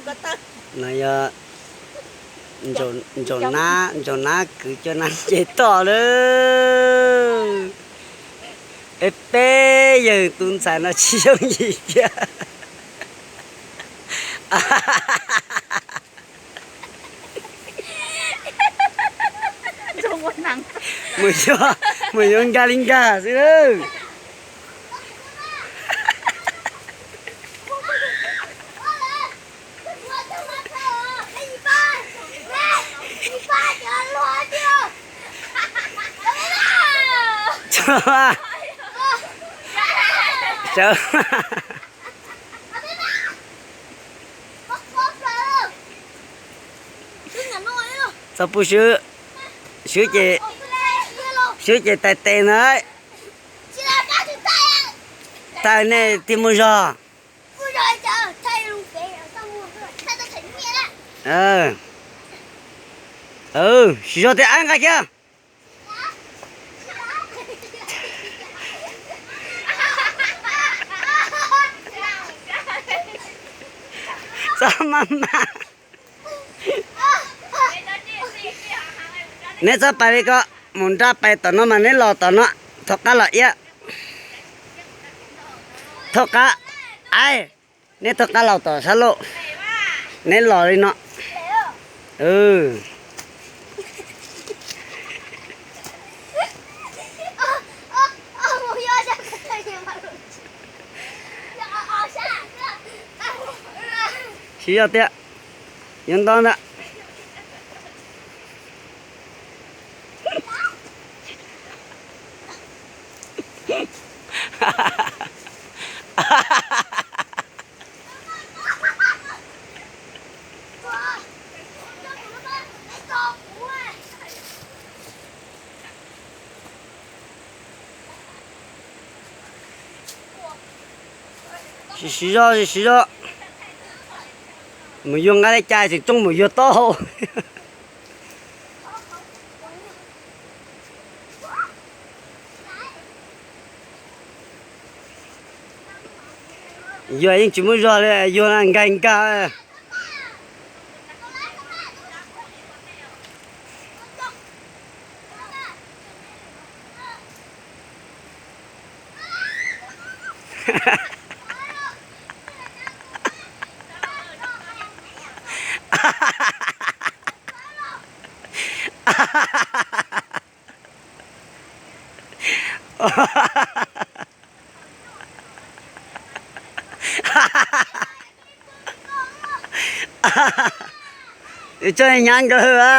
No yog ntsaum nab, ntsaum nab kwv cov nab nce toj lawm. Peb peb yawg tus ntxhais no tsis yooj yim kiag. Mus yuav, mus yuav nkag li nkag xwb lawm. Txhob pub swb, swb ces, swb ces tais tes ntag. Tag nej thiaj muaj zog. Siv zog tias ab nqa kiag. Txhob maj mam. Neb txhob pais li ko, mus nraj pais tom no mas neb los tom no, thov qab los iab. Thov qab, ai, neb thov qab los tom sab lauj. Neb los li no. Siv zog tias, yuav nto ntag. Siv zog, siv zog. Mus yuav nqa li cas tseem tsoo mus yuav taub hau. Yuav yeej tsis muaj zog li, yuav nkag nkag. Tso hnyav nkawd a.